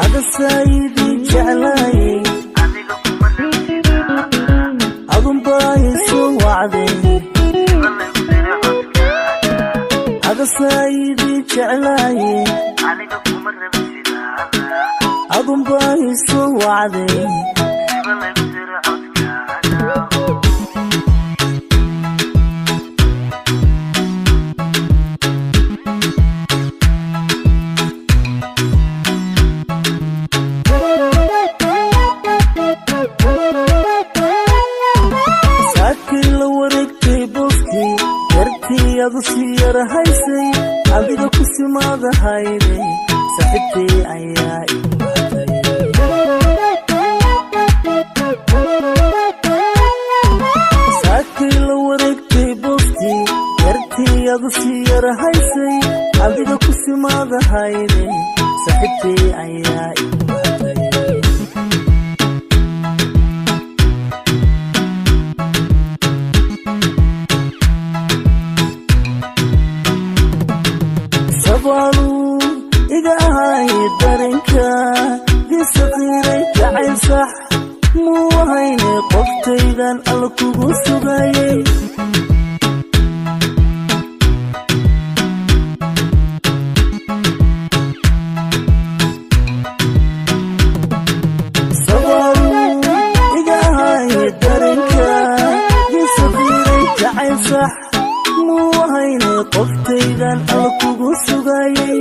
Adasaayidii jeclaayay, adunbaa isu wacday. Adasaayidii jeclaayay, adunbaa isu wacday. Saakii la wareegtay booskii yartii adu sii yarahaysay, adiga ku simaadahayday, saaxiibtay ayaa igu wacday. Saakii la wareegtay booskii yartii adu sii yarahaysay, adiga ku simaadahayday, saaxiibtay ayaa igu wacday. Sabaaluu iga ahay dareenka disaqiiray, jacayl sax muu ahayne qoftaydan alla kugu sugayay. Sabaaluu iga ahay dareenka disaqiiray, jacayl sax muu ahayne qoftaydan alla kugu sugayay.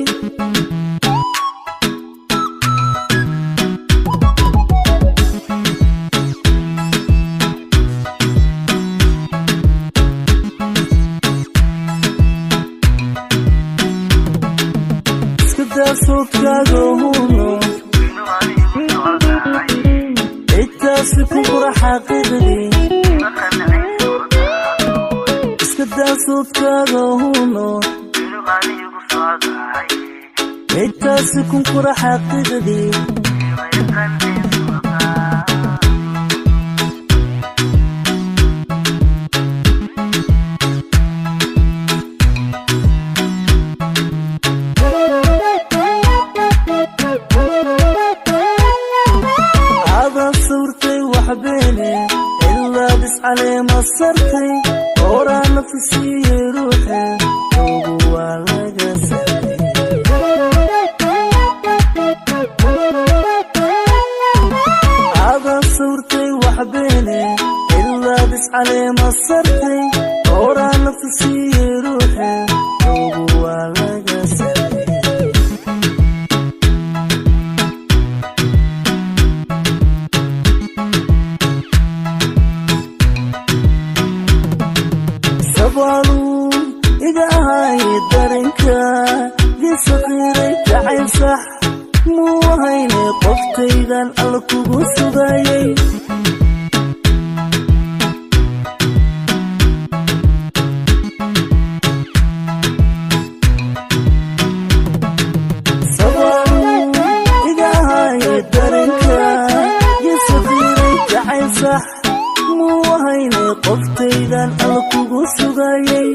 Iska daa soodkaaga huno, cidtaasi ku qura xaqiiqdii. Iska daa soodkaaga huno, cidtaasi kun qura xaqiiqdii. Adaa sawirtay wax beene ilaa biscaleema sartay, horaa nafsi siiyey ruuxe ogu waa laga saray. Adaa sawirtay wax beene ilaa biscaleema sartay, horaa nafsi siiyey ruuxe ogu waa laga saray. Sabaaluu iga ahay dareenka disaqiiray, jacayl sax muu ahayne qoftaydan alla kugu sugayay. Sabaaluu iga ahay dareenka disaqiiray, jacayl sax muu ahayne qoftaydan alla kugu sugayay.